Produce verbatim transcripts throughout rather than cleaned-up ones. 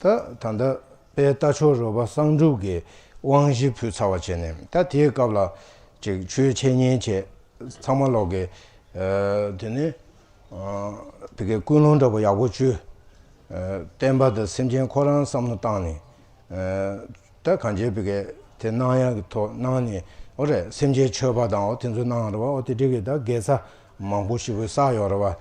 ད་ད་ལྟ་དཔལ་རྟ་མཆོག་རོལ་པ་གསང་སྒྲུབ་ཀྱི་དབང་བཞི་ཕུལ་ཚར་བ་བྱས་ནས། ད་དེའི་སྐབས་ལ་ཅིག་ཆོས་འཆད་ཉན་བྱས། ཚང་མ་ལོག་གི་དེ་ནི་བི་ཀའི་ཀུན་སློང་འདྲ་པོ་ཡག་པོ་བཅོས། བསྟན་པ་དང་སེམས་ཅན་ཁོ་རང་བསམ་བློ་བཏང་ནས། ད་གང་ཅི་བི་ཀའི་དེ་གནང་ཡག་གི་ཐོག་གནང་ནས། འོ་རེད། སེམས་ཅན་མཆོད་པ་དང་འོ་དེ་ཚོ་གནང་རེད་བ། འོ་དེ་འགྲིག་གི། ད་དགེ་རྩ་མང་པོ་ཞིག་བསགས་ཡོད་རེད་བ།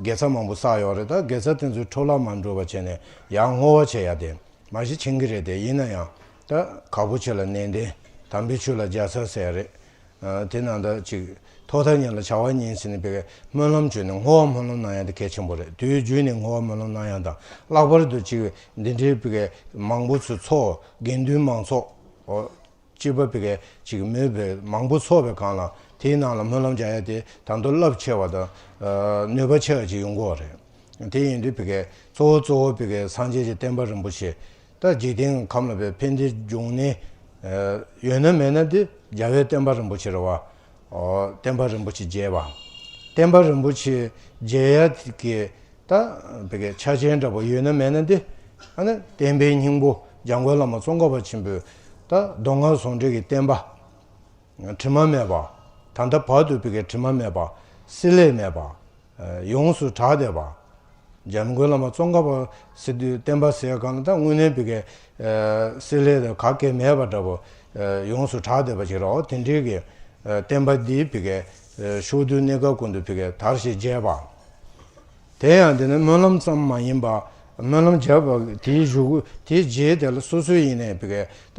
དགེ་རྩ་མང་པོ་བསགས་ཡོད་རེད། ད་དགེ་རྩ་དེ་ཚོའི་འཕྲོ་བརླག་མ་འགྲོ་བ་བྱས་ནས་ཡར་བསྔོ་བ་བྱེད་ཡ་དེ་མ་གཞི་མཁྱེན་གྱི་རེད། དེ་ཡིན་ན་ཡང་ད་གར་པོ་ཆེ་ལ་ནན་ཏན། དམ་པའི་ཆོས་ལ་རྒྱལ་ཚབ་ཟེར་ཡ་རེད། དེ་ནང་ད་ཅིག་ཐོག་མཐའ་གཉིས་ལ་བྱ་བ་གཉིས་ཟེར་ནས་བི་ཀའི་སྨོན་ལམ་བརྗོད་ནས་བསྔོ་བ་སྨོན་ལམ་གནང་ཡ་དེ་གལ་ཆེན་པོ་རེད། དུས་རྒྱུན་ནས་བསྔོ་བ་སྨོན་ལམ་གནང་ཡ་དང་། ལྷག་པར་དུ་ཅིག་འདི་འདྲའི་བི་ཀའི་མང་པོ་ཚོའི་ཚོགས། དགེ་འདུན་མང་ཚོགས། འོ། སྤྱི་པ་བི་ཀའི་ཅིག་མོས་པའི་མང་པོ་ཚོགས་པའི་སྒང་ལ་དེའི་ནང་ལ་སྨོན་ལམ་རྒྱག་ཡ་དེ་ད་དུང་རླབས་ཆེ་བ་དང་ནུས་པ་ཆེ་བ་ཅིག་ཡོང་གི་ཡོད་རེད། དེ་ཡིན་དུས་བི་ཀའི་གཙོ་བོ་གཙོ་བོ་བི་ཀའི་སངས་རྒྱས་ཀྱི་བསྟན་པ་རིན་པོ་ཆེ། ད་འཇིག་རྟེན་ཁམས་ལ་བའི་ཕན་བདེ་འབྱུང་གནས་ཡོད་ན་མེད་ན་དེ་རྒྱལ་བའི་བསྟན་པ་རིན་པོ་ཆེ་རེད་བ། བསྟན་པ་རིན་པོ་ཆེ་རྒྱས་པ། བསྟན་པ་རིན་པོ་ཆེ་རྒྱས་ཡ་གི་ད་བི་ཀའི་ཆ་རྐྱེན་འདྲ་པོ་ཡོད་ན་མེད་ན་དེ། ཨ་ནི་བསྟན་པའི་སྙིང་པོ་འཇམ་མགོན་བླ་མ་ཙོང་ཁ་པ་ཆེན་པོའི་ད་མདོ་སྔགས་ཟུང་འབྲེལ་གྱི་བསྟན་པ། དྲི་མ་མེད་པ། ད་ལྟ་བར་དུ་བི་ཀའི་དྲི་མ་མེད་པ། བསྲེ་ལྷད་མེད་པ། ཡོངས་སུ་གྲགས་བསྡད་པ། འཇམ་མགོན་བླ་མ་ཙོང་ཁ་པ་ཟེར་དུས་བསྟན་པ་ཟེར་གང་ལ་ད་དངོས་གནས་བི་ཀའི་བསྲེ་ལྷད་དང་ག་གེ་མེད་པ་འདྲ་པོ་ཡོངས་སུ་གྲགས་བསྡད་པ་ཅིག་རེད། དེ་འདྲའི་གི་བསྟན་པ་འདི་བི་ཀའི་ཕྱོགས་དུས་གནས་སྐབས་ཀུན་ཏུ་བི་ཀའི་དར་ཞིང་རྒྱས་པ། དེ་ཡང་དེ་ནི་སྨོན་ལམ་ཙམ་མ་ཡིན་པ། སྨོན་ལམ་བརྒྱབ་པ་དེའི་གཞུག་གུ་དེའི་རྗེས་དེ་ལ་སོ་སོའི་ཡིན་ནའི་བི་ཀའི་ད་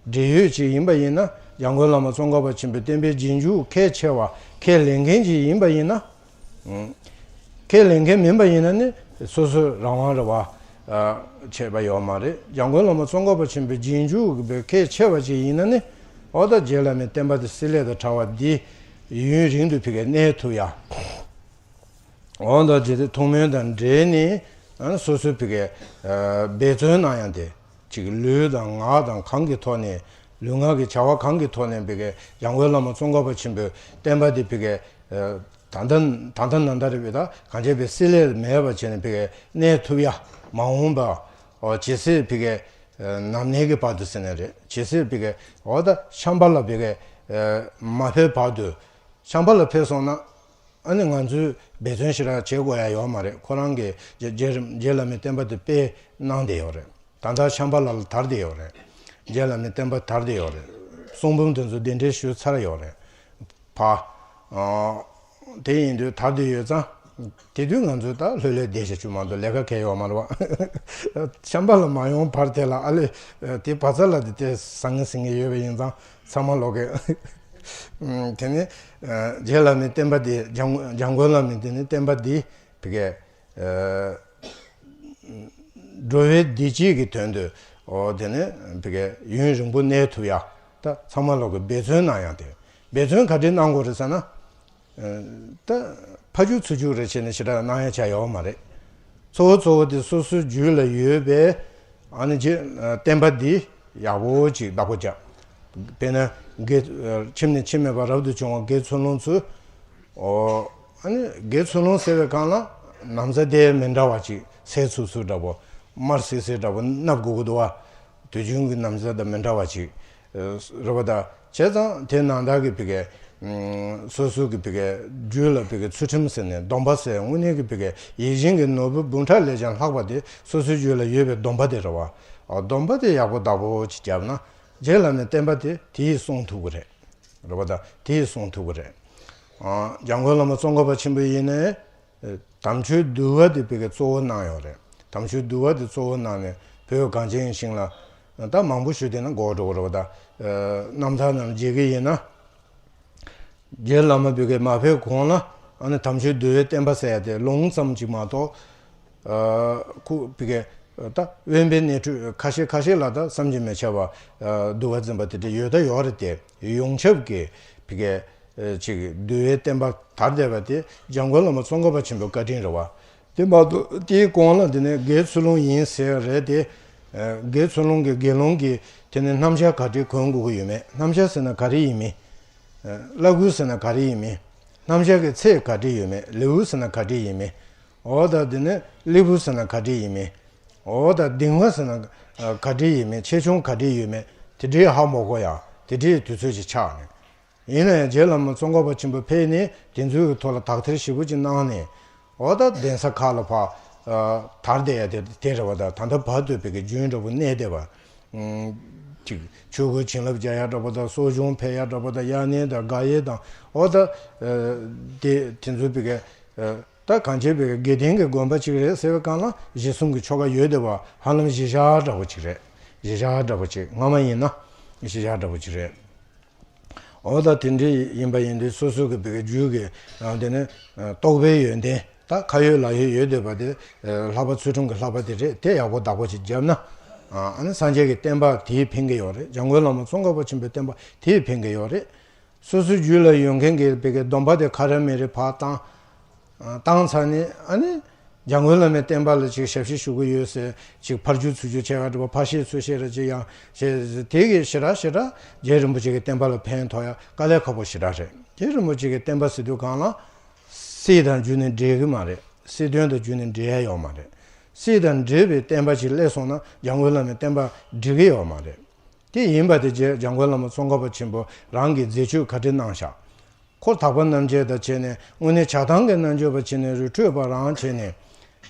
འབྲེལ་ཡོད་ཅིག་ཡིན་པ་ཡིན་ན། འཇམ་མགོན་བླ་མ་ཙོང་ཁ་པ་ཆེན་པོའི་བསྟན་པའི་རྗེས་འཇུག་ཁས་འཆེ་བ་ཁས་ལེན་མཁན་ཅིག་ཡིན་པ་ཡིན་ན། ཁས་ལེན་མཁན་མིན་པ་ཡིན་ན་ནི་སོ་སོའི་རང་དབང་རེད་བ། བྱས་པ་ཡོད་མ་རེད། འཇམ་མགོན་བླ་མ་ཙོང་ཁ་པ་ཆེན་པོའི་རྗེས་འཇུག་གི་ཁས་འཆེ་བ་ཅིག་ཡིན་ན་ནི། འོ་ད་རྗེ་བླ་མའི་བསྟན་པ་དེ་བསྲེ་ལྷད་དང་བྲལ་བ་འདི་ཡུན་རིང་དུ་བི་ཀའི་གནས་ཐུབ་ཡ། འོ་ད་ཇི་སྟེ་ཐུགས་སྨོན་དང་འབྲེལ་ནས་སོ་སོའི་བི་ཀའི་འབད་བརྩོན་གནང་ཡ་དེ། ཅིག་ལུས་དང་ངག་དང་གང་གི་ཐོག་ནས། ལུས་ངག་གི་བྱ་བ་གང་གི་ཐོག་ནས་བི་ཀའི་འཇམ་མགོན་བླ་མ་ཙོང་ཁ་པ་ཆེན་པོའི་བསྟན་པ་འདི་བི་ཀའི་ད་ལྟ་ད་ལྟ་ན་ད་རེ་བི་ད་གང་བྱས་པའི་བསྲེ་ལྷད་མེད་པ་བྱས་ནས་བི་ཀའི་གནས་ཐུབ་ཡ། མ་འོངས་པ་འོ་ཇི་སྲིད་བི་ཀའི་ནམ་གནས་ཀྱི་བར་དུ་ཟེར་ནའི་རེད། ཇི་སྲིད་བི་ཀའི་འོ་ད་ཤམྦྷ་ལ་བི་ཀའི་མ་ཕེབས་བར་དུ། ཤམྦྷ་ལ་ཕེབས་སོང་ན། ཨ་ནི་ང་ཚོས་འབད་བརྩོན་ཞེ་དྲག་བྱེད་དགོས་ཡ་ཡོད་མ་རེད། ཁོ་རང་གིས་རྗེ་རྗེ་རྗེ་བླ་མའི་བསྟན་པ་དེ་སྤེལ་གནང་བསྡད་ཡོད་རེད། ད་ལྟ་ཤམྦྷ་ལ་ལ་དར་བསྡད་ཡོད་རེད། རྗེ་བླ་མའི་བསྟན་པ་དར་བསྡད་ཡོད་རེད། གསུང་འབུམ་དེ་ཚོ་གདན་འདྲེན་ཞུས་ཚར་ཡོད་རེད། ཕ། ཨ། དེ་ཡིན་དུས་དར་བསྡད་ཡོད་ཙང་། དེ་དུས་ང་ཚོས་ད་ལྷོད་ལྷོད་བསྡད་བྱ་རྒྱུ་མ་གཏོགས་ལས་ཀ་གང་ཡང་ཡོད་མ་རེད་བ། ཤམྦྷ་ལ་མ་ཡོང་བར་དེ་ལ་ཨ་ལེ། དེ་བ་ཚ་ལ་དེ་དེ་ཟང་ངེ་ཟིང་ངེ་ཡོད་པ་ཡིན་ཙང་། ཚང་མ་ལོག་གི། དེ་ནས་རྗེ་བླ་མའི་བསྟན་པ་འདི་འཇམ་འཇམ་མགོན་བླ་མའི་དེ་ནས་བསྟན་པ་འདི་བི་ཀའི་འགྲོ་བའི་བདེ་སྐྱིད་ཀྱི་དོན་དུ། འོ་དེ་ནས་བི་ཀའི་ཡུན་རིང་པོ་གནས་ཐུབ་ཡ། ད་ཚང་མ་ལོག་གི་འབད་བརྩོན་གནང་ཡ་དེ། འབད་བརྩོན་ག་འདྲས་གནང་དགོས་རེད་ཟེར་ན། ད་ཕ་རྒྱུག་ཚུར་རྒྱུག་རེ་བྱས་ནས་ཞེ་དྲག་གནང་ཡ་ཆ་ཡོད་མ་རེད། གཙོ་བོ་གཙོ་བོ་དེ་སོ་སོའི་རྒྱུད་ལ་ཡོད་པའི་ཨ་ནི་རྗེ་བསྟན་པ་འདི་ཡག་པོ་ཅིག་བདག་པོ་བྱ། དཔེར་ན་དགེ་ཁྱིམ་ནས་ཁྱིམ་མེད་པར་རབ་ཏུ་བྱུང་བ་དགེ་ཚུལ་སློང་ཚོས། ཨོ། ཨ་ནི་དགེ་ཚུལ་སློང་ཟེར་བའི་སྒང་ལ་ན་བཟའ་དེ་མི་འདྲ་བ་ཅིག་སེར་ཚུར་ཚུར་འདྲ་པོ། དམར་སིལ་སིལ་འདྲ་པོ་མནབས་དགོས་ཀྱི་འདུག་བ། དུས་རྒྱུན་གྱི་ན་བཟའ་དང་མི་འདྲ་བ་ཅིག་རེད་པ། ད་བྱས་ཙང་དེ་ནང་ལྟར་གྱི་བི་ཀའི་སོ་སོ་གི་བི་ཀའི་རྒྱུད་ལ་བི་ཀའི་ཚུལ་ཁྲིམས་ཟེར་ནས་སྡོམ་པ་ཟེར། དངོས་གནས་ཀྱི་བི་ཀའི་ཡིད་བཞིན་གྱི་ནོར་བུ་འབུམ་ཕྲག་ལས་ཀྱང་ལྷག་པ་དེ་སོ་སོའི་རྒྱུད་ལ་ཡོད་པའི་སྡོམ་པ་དེ་རེད་བ། སྡོམ་པ་དེ་ཡག་པོ་བདག་པོ་ཅིག་བརྒྱབ་ན། རྗེ་བླ་མའི་བསྟན་པ་དེ་དེ་ཡིས་སྲུང་ཐུབ་ཀྱི་རེད། རེད་པ། ད་དེ་ཡིས་སྲུང་ཐུབ་ཀྱི་རེད། འཇམ་མགོན་བླ་མ་ཙོང་ཁ་པ་ཆེན་པོ་ཡིན་ནའི། དམ་ཆོས་འདུལ་བ་དེ་བི་ཀའི་གཙོ་བོ་གནང་ཡོད་རེད། དམ་ཆོས་འདུལ་བ་དེ་གཙོ་བོ་གནང་ནས་བོད་གངས་ཅན་ཞིང་ལ། ད་མང་པོ་ཞུས་བསྡད་ན་འགོར་འགྲོ་གི་རེད་པ། ད་རྣམ་ཐར་ནང་མཇལ་གྱི་ཡིན་ན། རྗེ་བླ་མ་བི་ཀའི་མ་ཕེབས་གོང་ལ་ཨ་ནི་དམ་ཆོས་འདུལ་བའི་བསྟན་པ་ཟེར་ཡ་དེ་ལུང་ཙམ་ཅིག་མ་གཏོགས། ཁོ་བི་ཀའི་ད་དབེན་པའི་གནས་ཁྲོད་ཁ་ཤས་ཁ་ཤས་ལ་ད་བསམ་གྱིས་མི་ཁྱབ་པ་འདུལ་བ་འཛིན་པ་དེ་འདྲ་ཡོད་ད་ཡོད་རེད་དེ། ཡོངས་ཁྱབ་ཀྱི་བི་ཀའི་ཅིག་འདུལ་བའི་བསྟན་པ་དར་བསྡད་པ་དེ་འཇམ་མགོན་བླ་མ་ཙོང་ཁ་པ་ཆེན་པོའི་བཀའ་དྲིན་རེད་བ། དེ་མ་གཏོགས་དེའི་གོང་ལ་དེ་ནས་དགེ་ཚུལ་སློང་ཡིན་ཟེར་རེད་དེ། དགེ་ཚུལ་སློང་གི་དགེ་སློང་གི་དེ་ནས་རྣམ་གཞག་ག་འདྲས་གོན་དགོས་ཀྱི་ཡོད་མེད། རྣམ་གཞག་ཟེར་ན་ག་རེ་ཡིན་མིན། བླ་གོས་ཟེར་ན་ག་རེ་ཡིན་མིན། རྣམ་གཞག་གི་ཚད་ག་འདྲས་ཡོད་མེད། ལེའུ་ཟེར་ན་ག་འདྲས་ཡིན་མིན། འོ་ད་དེ་ནས་ལེའུ་ཟེར་ན་ག་འདྲས་ཡིན་མིན། འོ་ད་གདིང་བ་ཟེར་ན་ག་འདྲ་ཡིན་མིན། ཆེ་ཆུང་ག་འདྲ་ཡོད་མེད་དེ་འདྲའི་ཧ་མ་གོ་ཡ། དེ་འདྲའི་དུས་ཚོད་ཅིག་ཆགས་ནས། ཡིན་ན་ཡང་རྗེ་བླ་མ་ཙོང་ཁ་པ་ཆེན་པོ་ཕེབས་ནས་དེ་ཚོའི་གི་ཐོག་ལ་དག་ཐེར་ཞིབ་པོ་ཅིག་གནང་ནས། འོ་ད་གདན་ས་ཁག་ལ་ཕར་ཨ་དར་བསྡད་ཡ་དེ་དེ་རེད་བ། ད་ད་ལྟ་བར་དུ་བོད་ཀྱི་རྒྱུན་འདྲ་པོ་གནས་བསྡད་པ། ཨུམ། ཅིག་ཆོས་སྐུའི་བྱིན་རླབས་རྒྱག་ཡ་འདྲ་པོ་དང་། གསོ་སྦྱོང་ཕེབས་ཡ་འདྲ་པོ་དང་། དབྱར་གནས་དང་དགག་དབྱེ་དང་། འོ་ད་ཨ་དེ་དེ་ཚོའི་བོད་ཀྱི་ཨ་ད་གངས་ཅན་བོད་ཀྱི་དགེ་ལྡན་གྱི་དགོན་པ་ཅིག་རེད་ཟེར་བའི་སྒང་ལ་གཞི་གསུམ་གྱི་ཆོ་ག་ཡོད་བསྡད་པ་ཧ་ལམ་གཞི་བཞག་འདྲ་པོ་ཅིག་རེད། གཞི་བཞག་འདྲ་པོ་ཅིག་སྔ་མ་ཡིན་ན་གཞི་བཞག་འདྲ་པོ་ཅིག་རེད། འོ་ད་དེ་འདྲ་ཡིན་པ་ཡིན་དུས་སོ་སོ་གི་བོད་ཀྱི་རྒྱུད་ཀྱི་ཨ་དེ་ནི་ཨ་རྟོགས་པའི་ཡོན་ཏན་ད་ཁ་ཡོད་ལག་ཡོད་ཡོད་བསྡད་པ་དེ། ཨ་ལྷག་པ་ཚུལ་ཁྲིམས་ཀྱི་བསླབ་པ་དེ་རེད། དེ་ཡག་པོ་བདག་པོ་ཅིག་བརྒྱབ་ན། ཨ་ཨ་ནི་སངས་རྒྱས་ཀྱི་བསྟན་པ་དེས་ཕན་གྱི་ཡོད་རེད། འཇམ་མགོན་བླ་མ་ཙོང་ཁ་པ་ཆེན་པོའི་བསྟན་པ་དེས་ཕན་གྱི་ཡོད་རེད། སོ་སོའི་རྒྱུད་ལ་ཡོད་མཁན་གྱི་བོད་ཀྱི་སྡོམ་པ་དེ་ཁ་ར་མེ་རེ་ཕར་བཏང་། བཏང་ཚར་ནས་ཨ་ནི་འཇམ་མགོན་བླ་མའི་བསྟན་པ་ལ་ཅིག་ཞབས་ཕྱི་ཞུ་གི་ཡོད་ཟེར་ཅིག་ཕར་རྒྱུག་ཚུར་རྒྱུག་བྱས་པ་འདྲ་པོ། ཕར་བཤད་ཚུར་བཤད་ར་ཅིག་ཡང་བྱས། དེ་གི་ཞེ་དྲག་ཞེ་དྲག་རྗེ་རིན་པོ་ཆེ་གི་བསྟན་པ་ལ་ཕན་ཐོགས་ཡ་དཀའ་ལས་ཁག་པོ་ཞེ་དྲག་རེད། རྗེ་རིན་པོ་ཆེ་གི་བསྟན་པ་ཟེར་དུས་སྒང་ལ་སྲིད་དང་རྒྱུ་ནི་འབྲེལ་གི་མ་རེད། སྲིད་དོན་དང་རྒྱུ་ནི་འབྲེལ་ཡ་ཡོད་མ་རེད། སྲིད་དང་འབྲེལ་བའི་བསྟན་པ་ཅིག་སླེབས་སོང་ན་འཇམ་མགོན་བླ་མའི་བསྟན་པ་འགྲིག་གི་ཡོད་མ་རེད། དེ་ཡིན་པ་དེ་རྗེ་འཇམ་མགོན་བླ་མ་ཙོང་ཁ་པ་ཆེན་པོ་རང་གིས་མཛད་སྤྱོད་ག་འདྲ་གནང་ཤག་འཁོར་དག་པ་རྣམ་འབྱེད་དང་བྱས་ནས་དངོས་གནས་བྱ་བཏང་གི་རྣལ་འབྱོར་པ་བྱས་ནས་རི་ཁྲོད་པ་རང་བྱས་ནས་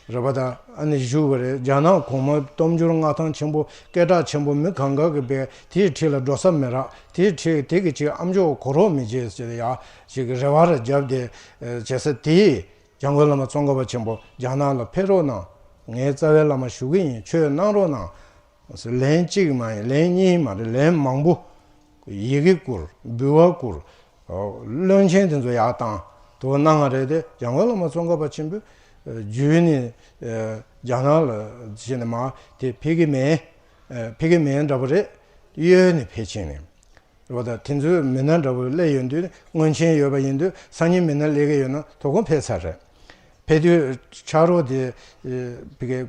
རེད་པ། ད་ཨ་ནི་བཞུགས་པ་རེད། རྒྱ་ནག་གོང་མ་སྟོབས་འབྱོར་མངའ་ཐང་ཆེན་པོ་སྐད་གྲགས་ཆེན་པོ་མི་གང་ག་གི་བས་དེའི་འཁྲིས་ལ་འགྲོ་ས་མི་རག་དེའི་འཁྲིས་དེ་གི་ཅིག་ཨ་མཆོག་གོ་རོགས་མི་བྱེད་ཟེར་ཡ་ཅིག་རེ་བ་ར་བརྒྱབ་སྟེ་བྱེད་ས་དེ། འཇམ་མགོན་བླ་མ་ཙོང་ཁ་པ་ཆེན་པོ་རྒྱ་ནག་ལ་ཕེབས་རོགས་གནང་། ངའི་རྩ་བའི་བླ་མ་ཞུ་གི་ཡིན། ཆོས་གནང་རོགས་གནང་། ལན་གཅིག་མ་ཡིན། ལན་གཉིས་མ་རེད། ལན་མང་པོ། ཡི་གེ་བསྐུར། འབུལ་བ་བསྐུར། བློན་ཆེན་དེ་ཚོ་ཡར་བཏང་དུ་གནང་བ་རེད་དེ། འཇམ་མགོན་བླ་མ་ཙོང་ཁ་པ་ཆེན་པོས་བརྒྱུད་ནས་རྒྱ་ནག་ལ་བྱས་ནས་མར་དེ་ཕེབས་ཀྱི་མེད། ཕེབས་ཀྱི་མེད་འདྲ་པོ་རེད། གཡོལ་ནས་ཕེབས་ཕྱིན་ནས། རེད་པ། ད་དེ་ཚོའི་མི་སྣ་འདྲ་པོ་སླེབས་ཡོང་དུས། མངོན་ཆེན་ཡོད་པ་ཡིན་དུས་སང་ཉིན་མི་སྣ་སླེབས་ཀྱི་ཡོད་ན་དོ་དགོང་ཕེབས་ཚར་རེད། ཕེབས་དུས་ཕྱག་རོགས་དེ་ཨེ་བི་གའི་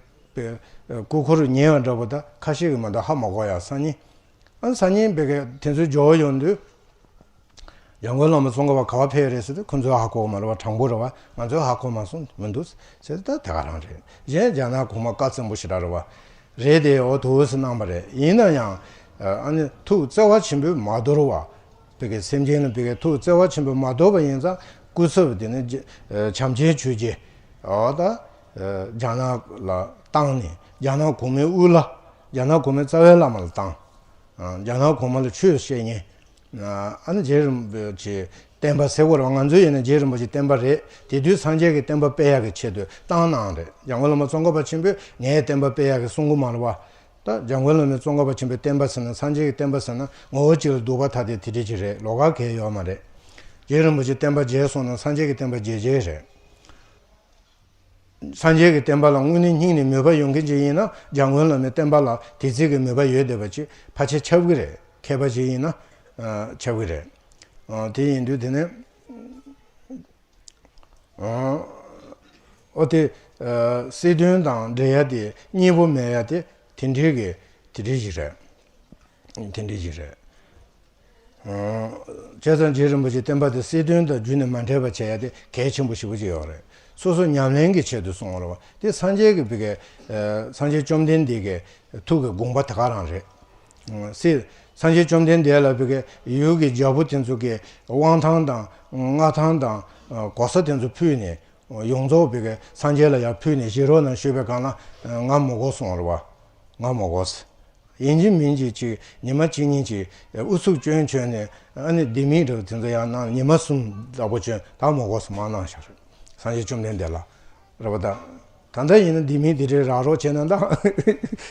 སྐུ་འཁོར་ཉེ་བ་འདྲ་པོ་ད་ཁ་ཤས་ཀྱིས་མ་གཏོགས་ཧ་མ་གོ་ཡ། སང་ཉིན་ཨ་སང་ཉིན་བི་གའི་དེ་ཚོའི་འབྱོར་ཡོང་དུས། འཇམ་མགོན་བླ་མ་ཙོང་ཁ་པ་ག་པར་ཕེབས་རེད་ཟེར་དུས། ཁོ་ཚོས་ཧ་གོ་མ་རེད་པ། དྲང་པོ་རེད་པ། ང་ཚོས་ཧ་གོ་མ་སོང་། མི་འདུག་ཟེར་དུས། ད་དེ་ག་རང་རེད། གཞན་རྒྱ་ནག་གོང་མ་བཀའ་བཙན་པོ་ཞེ་དྲག་རེད་པ། རེད་དེ། འོ་དུ་ཟེར་གནང་བ་རེད། ཡིན་ན་ཡང་ཨ་ནི་ཐུགས་བརྩེ་བ་ཆེན་པོས་མ་དོར་བ། བི་གའི་སེམས་ཅན་ལ་བི་གའི་ཐུགས་བརྩེ་བ་ཆེན་པོས་མ་དོར་བ་ཡིན་ཙང་སྐུ་ཚབ་དེ་ནི་རྗེ་ཨ་བྱམས་ཆེན་ཆོས་རྗེ། འོ་ད་ཨ་རྒྱ་ནག་ལ་བཏང་ནས། རྒྱ་ནག་གོང་མའི་དབུ་བླ། རྒྱ་ནག་གོང་མའི་རྩ་བའི་བླ་མ་ལ་བཏང་། ཨ་རྒྱ་ནག་གོང་མ་ལ་ཆོས་བཤད་མཁན། ཨ་ནི་རྗེ་རིན་པོ་ཆེའི་བསྟན་པ་ཟེར་དགོས་རེད་པ། ང་ཚོ་ཡིན་ན་རྗེ་རིན་པོ་ཆེའི་བསྟན་པ་རེད། དེ་དུས་སངས་རྒྱས་ཀྱི་བསྟན་པ་སྤེལ་ཡག་གི་ཆེད་དུ་བཏང་གནང་རེད། འཇམ་མགོན་བླ་མ་ཙོང་ཁ་པ་ཆེན་པོས་ངའི་བསྟན་པ་སྤེལ་ཡག་གི་གསུང་གི་མ་རེད་པ། ད་འཇམ་མགོན་བླ་མ་ཙོང་ཁ་པ་ཆེན་པོའི་བསྟན་པ་ཟེར་ན། སངས་རྒྱས་ཀྱི་བསྟན་པ་ཟེར་ན་ངོ་བོ་གཅིག་ལ་འདུག་པ། ད་དེ་དེ་འདྲ་ཅིག་རེད། ལོགས་ཀ་གང་ཡང་ཡོད་མ་རེད། རྗེ་རིན་པོ་ཆེའི་བསྟན་པ་བརྗེད་སོང་ན་སངས་རྒྱས་ཀྱི་བསྟན་པ་བརྗེད་བྱེད་རེད། སངས་རྒྱས་ཀྱི་བསྟན་པ་ལ་དངོས་གནས་སྙིང་ནས་མོས་པ་ཡོད་མཁན་ཅིག་ཡིན་ན། འཇམ་མགོན་བླ་མའི་བསྟན་པ་ལ་དེ་ཙམ་གྱི་མོས་པ་ཡོད་བསྡད་པ་ཅིག་ཕལ་ཆེར་ཁྱབ་ཀྱི་རེད། མཁས་པ་ཅིག་ཡིན་ན་ཨ་ཁྱབ་ཀྱི་རེད། ཨ་དེ་ཡིན་དུས་དེ་ནས་ཨ་འོ་དེ་ཨ་སྲིད་དོན་དང་འབྲེལ་ཡ་དེ་གཉིས་པོ་མེད་ཡ་དེ་དེ་འདྲའི་གི་དེ་འདྲའི་ཞིག་རེད། དེ་འདྲའི་ཞིག་རེད། བྱས་ཙང་རྗེ་རིན་པོ་ཆེའི་བསྟན་པ་དེ་སྲིད་དོན་དང་རྒྱུན་ནས་མ་འདྲེས་པ་བྱེད་ཡ་དེ་གལ་ཆེན་པོ་ཞེ་པོ་ཅིག་ཡོད་རེད། སོ་སོ་ཉམས་ལེན་གྱི་ཆེད་དུ་གསུངས་པ་རེད་པ། དེ་སངས་རྒྱས་ཀྱི་བི་གའི་ཨ་སངས་རྒྱས་བཅོམ་ལྡན་འདས་ཀྱི་ཐུགས་ཀྱི་དགོངས་པ་དེ་ག་རང་རེད། སྲིད། སངས་རྒྱས་བཅོམ་ལྡན་འདས་ལ་བི་གའི་ཡུལ་གྱི་རྒྱལ་པོ་དེ་ཚོ་གིས་དབང་ཐང་དང་མངའ་ཐང་དང་ཨ་གོ་ས་དེ་ཚོ་ཕུལ་ནས། ཡོངས་རྫོགས་བི་གའི་སངས་རྒྱས་ལ་ཡར་ཕུལ་ནས་བཞེས་རོགས་གནང་ཞུས་པའི་སྒང་ལ་ང་མ་དགོས་གསུངས་པ་རེད་པ། ང་མ་དགོས། ཡིན་གཅིག་མིན་གཅིག་ཅིག་ཉི་མ་གཅིག་གཉིས་ཅིག་ཨུ་ཚུགས་སྐྱོན་བྱས་ནས། ཨ་ནི་ལྡེ་མིག་འདྲ་བོ་དེ་ཚོ་ཡར་གནང་། ཉི་མ་གསུམ་ལྷག་པོ་བྱས། ད་མ་དགོས་སུ་མ་གནང་ཤག་རེད། སངས་རྒྱས་བཅོམ་ལྡན་འདས་ལ་རེད་པ། ད་ད་ལྟ་ཡིན་ན་ལྡེ་མིག་དེ་འདྲའི་རག་རོགས་བྱས་ན་ད།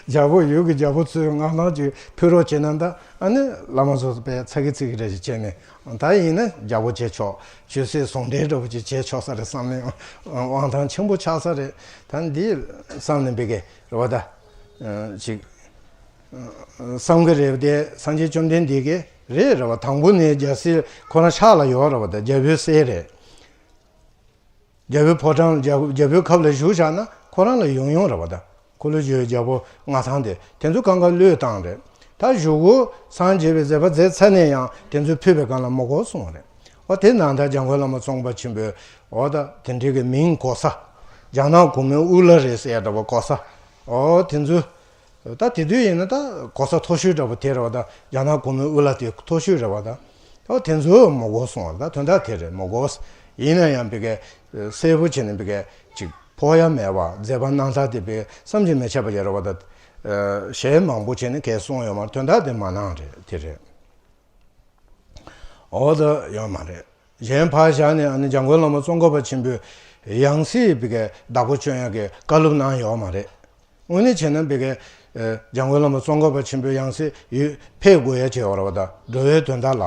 རྒྱལ་པོ། ཡུལ་གྱི་རྒྱལ་པོ་ཚོས་མངའ་ཐང་ཅིག་ཕུལ་རོགས་བྱས་ན་ད། ཨ་ནི་བླ་མ་ཚོ་དཔེ་ཚ་གི་ཚིག་གི་འདྲ་ཞིག་བྱས་ནས། ད་ཡིན་ན་རྒྱལ་པོ་བྱེད་ཆོག་ཆོས་སྲིད་ཟུང་འབྲེལ་འདྲ་བོ་ཅིག་བྱེད་ཆོག་ས་རེད་བསམ་ནས། དབང་ཐང་ཆེན་པོ་ཆགས་ས་རེད། ད་འདི་བསམ་ནས་བི་གའི་རེད་པ། ད་ཅིག་བསམ་གི་རེད་དེ། སངས་རྒྱས་བཅོམ་ལྡན་འདས་ཀྱིས་རེད། རེད་པ། དང་པོ་ནས་རྒྱལ་སྲིད་ཁོ་རང་ཕྱག་ལ་ཡོད་རེད་པ། ད་རྒྱལ་པོའི་སྲས་རེད། རྒྱལ་པོའི་ཕོ་བྲང་ལ། རྒྱལ་རྒྱལ་པོའི་ཁབ་ལ་བཞུགས་བཞག་ན་ཁོ་རང་ལ་ཡོང་ཡོང་རེད་པ། ད་འཁོར་ལོས་སྒྱུར་བའི་རྒྱལ་པོ་མངའ་ཐང་དེ། དེ་ཚོ་གང་ག་བློས་བཏང་རེད། ད་གཞུག་གུ་སངས་རྒྱས་པའི་མཛད་པ་མཛད་ཚར་ནས་ཡང་དེ་ཚོ་ཕུལ་བའི་སྒང་ལ་མ་དགོས་གསུངས་པ་རེད། འོ་དེ་ནང་ལྟར་འཇམ་མགོན་བླ་མ་ཙོང་ཁ་པ་ཆེན་པོས། འོ་ད་དེ་འདྲའི་གི་མིང་གོ་ས། རྒྱ་ནག་གོང་མའི་དབུ་བླ་རེད་ཟེར་ཡ་འདྲ་པོ་གོ་ས། ཨོ་དེ་ཚོ། ད་དེ་དུས་ཡིན་ན་ད་གོ་ས་མཐོ་ཤོས་འདྲ་པོ་དེ་རེད་བ། ད་རྒྱ་ནག་གོང་མའི་དབུ་བླ་དེ་མཐོ་ཤོས་རེད་བ། ད་ཨོ་དེ་ཚོ་མི་དགོས་སོང་བ། ད་དོན་དག་དེ་རེད། མི་དགོས། ཡིན་ན་ཡང་བི་གའི་གསལ་པོ་བྱས་ནས་བི་གའི་ཅིག་ཕོག་ཡ་མེད་བ། མཛད་པ་གནང་སྟངས་དེ་བི་གའི་བསམ་གྱིས་མི་ཁྱབ་པ་ཡོད་རེད་བ། ད་གཞས་མང་པོ་བྱས་ནས་གས་གསུངས་ཡོད་མ་རེད། དོན་དག་དེ་མ་གནང་རེད། དེ་རེད། ཨོ་ད་ཡོད་མ་རེད། གཞན་ཕར་བཞག་ནས་ཨ་ནི་འཇམ་མགོན་བླ་མ་ཙོང་ཁ་པ་ཆེན་པོས་ཡང་སྲིད་བི་གའི་བདག་པོ་བཅོ་ཡག་གི་བཀའ་སློབ་གནང་ཡོད་མ་རེད། དངོས་གནས་བྱས་ན་བི་གའི་འཇམ་མགོན་བླ་མ་ཙོང་ཁ་པ་ཆེན་པོས་ཡང་སྲིད་ཡུལ་ཕེབས་དགོས་ཡ་བྱས་ཡོད་རེད་བ། ད་འགྲོ་བའི་དོན་དག་ལ་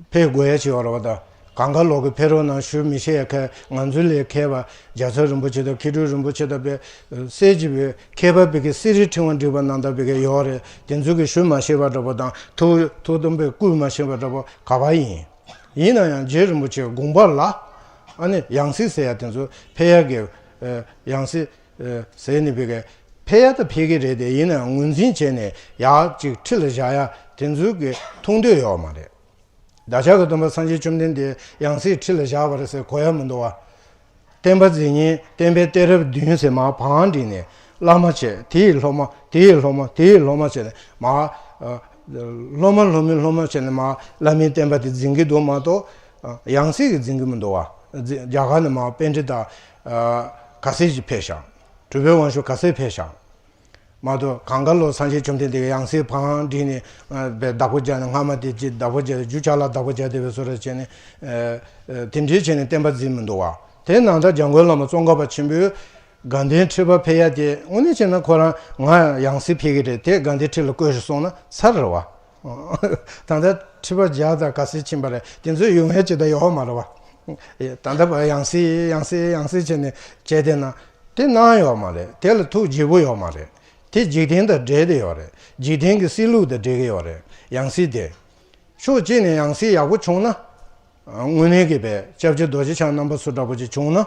ཕེབས་དགོས་ཡ་བྱས་ཡོད་རེད་བ། ད་གངས་དཀར་ལོ་གི་ཕེབས་རོགས་གནང་ཞུ་མི་ཤེས་ཡ་མཁན། ང་ཚོ་ལས་མཁས་པ་རྒྱལ་ཚབ་རིན་པོ་ཆེ་དང་མཁས་གྲུབ་རིན་པོ་ཆེ་དང་བི་གའི་སྲས་ཀྱི་བི་མཁས་པ་བི་གའི་གསེར་རིའི་ཕྲེང་བ་བསྒྲིགས་པ་གནང་སྟངས་བི་གའི་ཡོད་རེད། དེ་ཚོ་གི་ཞུ་མ་ཤེས་པ་འདྲ་པོ་དང་ཐུགས་ཐུགས་དམ་པས་བསྐུལ་མ་ཤེས་པ་འདྲ་པོ་ག་པར་ཡིན། ཡིན་ན་ཡང་རྗེ་རིན་པོ་ཆེའི་དགོངས་པ་ལ་ཨ་ནི་ཡང་སྲིད་ཟེར་ཡ་དེ་ཚོ་ཕེབས་ཡ་གི་ཡང་སྲིད་ཟེར་ནས་བི་གའི་ཕེབས་ཡ་ད་ཕེབས་ཀྱི་རེད་དེ། ཡིན་ན་ཡང་ངོས་འཛིན་བྱས་ནས་ཡག་ཅིག་ཁྲི་ལ་བཞག་ཡ་དེ་ཚོ་གི་མཐོང་འདོད་ཡོད་མ་རེད། བདག་ཅག་གི་སྟོན་པ་སངས་རྒྱས་བཅོམ་ལྡན་འདས་ཡང་སྲིད་ཁྲི་ལ་བཞག་པ་རེད་ཟེར་གོ་ཡ་མི་འདུག་བ། བསྟན་པ་འཛིན་མཁན་བསྟན་པའི་གཏད་རབས་བདུན་ཟེར་མར་བང་བསྒྲིགས་ནས་བླ་མ་བྱས། དེ་ཡི་སློབ་མ། དེ་ཡི་སློབ་མ། དེ་ཡི་སློབ་མ་བྱས་ནས་མར་ཨ་སློབ་མ་སློབ་མའི་སློབ་མ་བྱས་ནས་མར་བླ་མའི་བསྟན་པ་དེ་འཛིན་གྱི་འདུག་མ་གཏོགས། ཨ་ཡང་སྲིད་ཀྱིས་འཛིན་གྱི་མི་འདུག་བ། འཛིན་རྒྱ་གར་ནས་མར་པཎྜི་ཏ་ཨ་ག་ཚད་ཅིག་ཕེབས་ཤག་གྲུབ་པའི་དབང་ཕྱུག་ག་ཚད་ཕེབས་ཤག་མ་གཏོགས་གངས་དཀར་ལོ་སངས་རྒྱས་བཅོམ་ལྡན་འདས་ཀྱི་ཡང་སྲིད་བང་བསྒྲིགས་ནས་ཨ་བའི་བདག་པོ་རྒྱག་ནས། སྔ་མ་དེ་ཅི་བདག་པོ་རྒྱག། རྒྱུ་ཅ་ལག་བདག་པོ་རྒྱག་བསྡད་པའི་བཟོ་འདྲ་བྱས་ནས། ཨ་ཨ་དེ་འདྲའི་བྱས་ནས་བསྟན་པ་འཛིན་མི་འདུག་བ། དེ་ནང་ལྟར་འཇམ་མགོན་བླ་མ་ཙོང་ཁ་པ་ཆེན་པོས་དགའ་ལྡན་ཁྲི་པ་ཕེབས་ཡ་དེ་དངོས་གནས་བྱས་ན་ཁོ་རང་ང་ཡང་སྲིད་ཕེབས་ཀྱི་རེད། དེ་དགའ་ལྡན་ཁྲི་ལ་བསྐོས་ཤིག་གསུངས་ན་ཚར་རེད་བ། ད་ལྟ་ཁྲི་པ་བརྒྱ་དང་ག་ཚད་ཕྱིན་པ་རེད། དེ་ཚོ་ཡོང་ཡ་ཅིག་ད་ཡོད་མ་རེད་བ། ད་ལྟ་བར་ཡང་སྲིད་ཡང་སྲིད་ཡང་སྲིད་བྱས་ནས་བྱས་བསྡད་ན་དེ་གནང་ཡོད་མ་རེད། དེ་ལ་ཐུགས་དགྱེས་པོ་ཡོད་མ་རེད། དེ་འཇིག་རྟེན་དང་འབྲེལ་བསྡད་ཡོད་རེད། འཇིག་རྟེན་གྱི་སྲིད་ལུགས་དང་འབྲེལ་གྱི་ཡོད་རེད། ཡང་སྲིད་དེ། ཕྱོགས་གཅིག་ནས་ཡང་སྲིད་ཡག་པོ་བྱུང་ན། དངོས་གནས་ཀྱི་བའི་སྐྱབས་རྗེ་རྡོ་རྗེ་འཆང་རྣམ་པ་ཚོ་འདྲ་པོ་ཅིག་བྱུང་ན།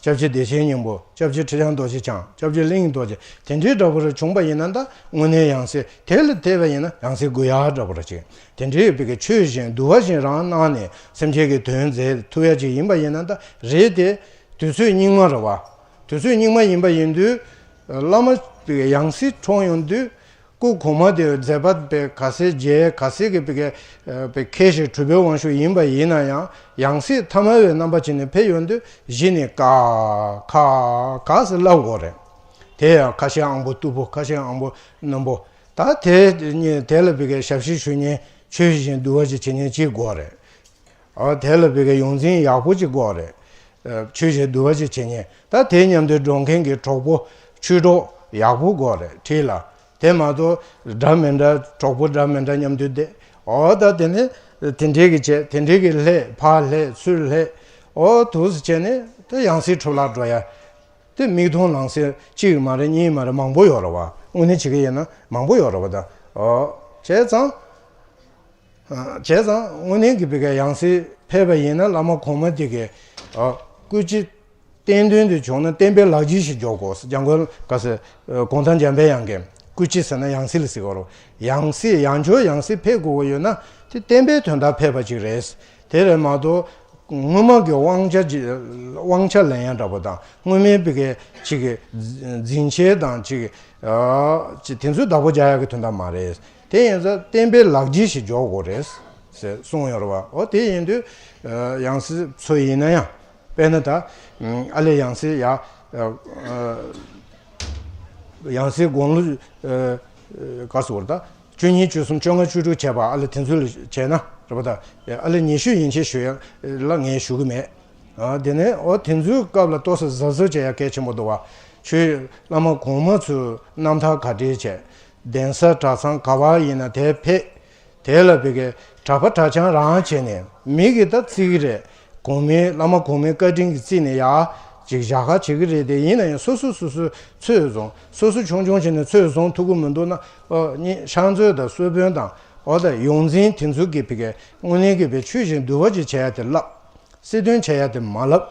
སྐྱབས་རྗེ་བདེ་ཆེན་སྙིང་པོ། སྐྱབས་རྗེ་ཁྲི་བྱང་རྡོ་རྗེ་འཆང་། སྐྱབས་རྗེ་གླིང་རྡོ་རྗེ། དེ་འདྲའི་འདྲ་པོ་རེ་བྱུང་པ་ཡིན་ན། ད་དངོས་གནས་ཡང་སྲིད་དེ་ལ་བལྟས་པ་ཡིན་ན་ཡང་སྲིད་དགོས་ཡག་འདྲ་པོ་རེ་ཅིག་དེ་འདྲའི་བའི་གི་ཆོས་བཞིན་འདུལ་བ་བཞིན་རང་གནང་ནས་སེམས་ཅན་གྱི་དོན་མཛད་ཐུབ་ཡ་ཅིག་ཡིན་པ་ཡིན་ན། ད་རེད་དེ། དུས་ཚོད་སྙིགས་མ་རེད་བ། དུས་ཚོད་སྙིགས་མ་ཡིན་པ་ཡིན་དུས། བླ་མ་བའི་ཡང་སྲིད་འཁྲུངས་ཡོང་དུས། སྐུ་གོང་མ་དེ་མཛད་པ་པའི་ག་ཚད་རྒྱས། ག་ཚད་ཀྱི་པའི་གི་པའི་མཁས་ཤིང་གྲུབ་པའི་དབང་ཕྱུག་ཡིན་པ་ཡིན་ན་ཡང་། ཡང་སྲིད་ཐ་མལ་པའི་རྣམ་པ་ཅན་ནས་ཕེབས་ཡོང་དུས། གཞི་ནས་ཀ་ཁ་ག་ཟེར་ལབ་དགོས་རེད། དེ་ཡང་ཁ་ཤས་དབང་པོ་རྟུལ་པོ། ཁ་ཤས་དབང་པོ་རྣོན་པོ། ད་དེ་གཉིས་དེ་ལ་པའི་གི་ཞབས་ཕྱི་ཞུ་མཁན། ཆོས་བཞིན་འདུལ་བ་ཅིག་བྱེད་མཁན་ཅིག་དགོས་རེད། ཨ་དེ་ལ་བི་གའི་ཡོངས་འཛིན་ཡག་པོ་ཅིག་དགོས་རེད། ཨ་ཆོས་བཞིན་འདུལ་བ་ཅིག་བྱེད་མཁན། ད་དེ་མཉམ་དུ་འགྲོ་མཁན་གྱི་གྲོགས་པོ་ཆོས་གྲོགས་ཡག་པོ་དགོས་རེད། ཁྲིད་ལ། དེ་མ་གཏོགས་འདྲ་མི་འདྲ། གྲོགས་པོ་འདྲ་མི་འདྲ་མཉམ་དུ་བསྡད། ཨོ་ད་དེ་ནས་དེ་འདྲའི་གི་བྱས། དེ་འདྲའི་གི་ལྷད། ཕར་ལྷད་ཚུར་ལྷད། ཨོ་དུས་སུ་བྱས་ནས་དེ་ཡང་སྲིད་འཕྲོ་བརླག་འགྲོ་ཡ། དེ་མིག་མཐོང་ལག་ཟིན་གཅིག་མ་རེད། གཉིས་མ་རེད། མང་པོ་ཡོད་རེད་བ། དངོས་གནས་བྱེད་ཀྱི་ཡིན་ན་མང་པོ་ཡོད་རེད་བ། ད་ཨོ་བྱས་ཙང་། བྱས་ཙང་དངོས་གནས་ཀྱི་བི་གའི་ཡང་སྲིད་ཕེབས་པ་ཡིན་ན། བླ་མ་གོང་མ་དེ་གའི་ཨ་སྐུ་ཕྱི་བསྟན་དོན་དུ་བྱུང་ན་བསྟན་པའི་ལག་རྗེས་ཤིག་འཇོག་དགོས། འཇམ་མགོན་ག་ཟེར། གུང་ཐང་འཇམ་པའི་དབྱངས་ཀྱིས་སྐུ་ཕྱི་ཟེར་ན་ཡང་སྲིད་ལ་ཟེར་གོ་རོ། ཡང་སྲིད། ཡང་བསྐྱར་ཡང་སྲིད་ཕེབས་དགོས་ཀྱི་ཡོད་ན་དེ་བསྟན་པའི་དོན་དག་ཕེབས་པ་ཅིག་རེད། དེ་རེད་མ་གཏོགས། སྔོན་མ་གི་དབང་ཆ་ཅིག་དབང་ཆ་ལེན་ཡ་འདྲ་པོ་དང་། སྔོན་མའི་བི་གའི་ཅིག་གི་འཛིན་ཆས་དང་ཅིག་ཨ་ཅིག་དེ་ཚོའི་བདག་པོ་རྒྱག་ཡག་གི་དོན་དག་མ་རེད། དེ་ཡིན་ཙང་བསྟན་པའི་ལག་རྗེས་ཤིག་འཇོག་དགོས་རེད་ཟེར་གསུངས་ཡོད་རེད་བ། འོ་དེ་ཡིན་དུས་ཡང་སྲིད་ཚོ་ཡིན་ན་ཡང་། དཔེར་ན་ད་ཨ་ལས་ཡང་སྲིད་ཡ་ཡང་སྲིད་དགུང་ལོ་ག་ཟེར་བ་རེད། ད་བཅུ་གཉིས་བཅུ་གསུམ་བཅོ་ལྔ་བཅུ་དྲུག་བྱས་པ། ཨ་ལས་དེ་ཚོ་ལ་བྱས་ན་རེད་བ། ད་ཨ་ལས་ཉི་ཤུ་ཡན་ཆད་ཞུ་ཡ་ལ་ངས་ཞུ་གི་མེད། ཨ་དེ་ནས་འོ་དེ་ཚོའི་སྐབས་ལ་ཏོག་ཙམ་གཟབ་གཟབ་བྱེད་ཡ་གལ་ཆེན་པོ་འདུག་བ། ཆོས་བླ་མ་གོང་མ་ཚོའི་རྣམ་ཐར་ག་འདྲས་བྱས། གདན་ས་གྲྭ་ཚང་ག་བ་ཡིན་ན་དེར་ཕེབས། དེ་ལ་བི་གའི་གྲྭ་པ་གྲྭ་རྐྱང་རང་བྱས་ནས། མི་གིས་ད་བརྩི་གི་རེད། གོང་མའི་བླ་མ་གོང་མའི་བཀའ་དྲིན་གྱིས་བརྩིས་ནས་ཡ་ཅིག་བཞག་ག་བྱེད་ཀྱི་རེད་དེ། ཡིན་ན་ཡང་སོ་སོ་སོ་སོའི་ཚོད་བཟུང་། སོ་སོ་ཆུང་ཆུང་བྱས་ནས་ཚོད་བཟུང་ཐུབ་ཀྱི་མི་འདུག་ན། ཨོ་ནི་ཕྱག་མཛོད་དང་གསོལ་དཔོན་དང་། ཨོ་ད་ཡོངས་འཛིན་དེ་ཚོ་གིས་བི་གའི་དངོས་གནས་ཀྱི་བའི་ཆོས་བཞིན་འདུལ་བ་ཅིག་བྱེད་ཡ་དེ་བསླབ། སྲིད་དོན་བྱེད་ཡ་དེ་མ་བསླབ།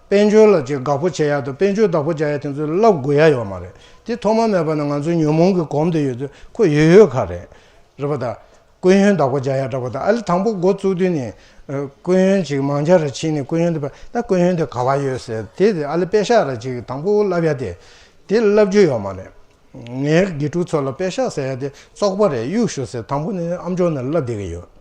དཔལ་འབྱོར་ལ་ཅིག་དགའ་པོ་བྱེད་ཡ་དང་། དཔལ་འབྱོར་བདག་པོ་རྒྱག་ཡ་དེ་ཚོ་བསླབ་དགོས་ཡ་ཡོད་མ་རེད། དེ་ཐོག་མ་མེད་པ་ནས་ང་ཚོ་ཉོན་མོངས་ཀྱིས་གོམས་བསྡད་ཡོད་དུས་ཁོ་ཡོད་ཡོད་ག་རེད། རེད་པ། ད་སྐུ་ཡོན་བདག་པོ་རྒྱག་ཡ་འདྲ་པོ་དང་། ཨ་ལས་དང་པོ་འགོ་བཙུགས་དུས་ནས་ཨ་སྐུ་ཡོན་ཅིག་མང་ཇ་ར་ཕྱིན་ནས། སྐུ་ཡོན་དེ་ད་སྐུ་ཡོན་དེ་ག་བ་ཡོད་ཟེར། དེ་དེ་ཨ་ལས་དཔེ་ཤག་ར་ཅིག་དང་པོ་བསླབ་ཡ་དེ། དེ་བསླབ་རྒྱུ་ཡོད་མ་རེད། ངའི་དགེ་ཕྲུག་ཚོ་ལ་པད་ཤག་ཟེར་ཡ་དེ་བཙོག་པ་རེད། གཡུག་ཞོག་ཟེར། དང་པོ་ནས་ཨམ་ཅོག་ནས་བསླབ་བསྡད་ཀྱི་ཡོད།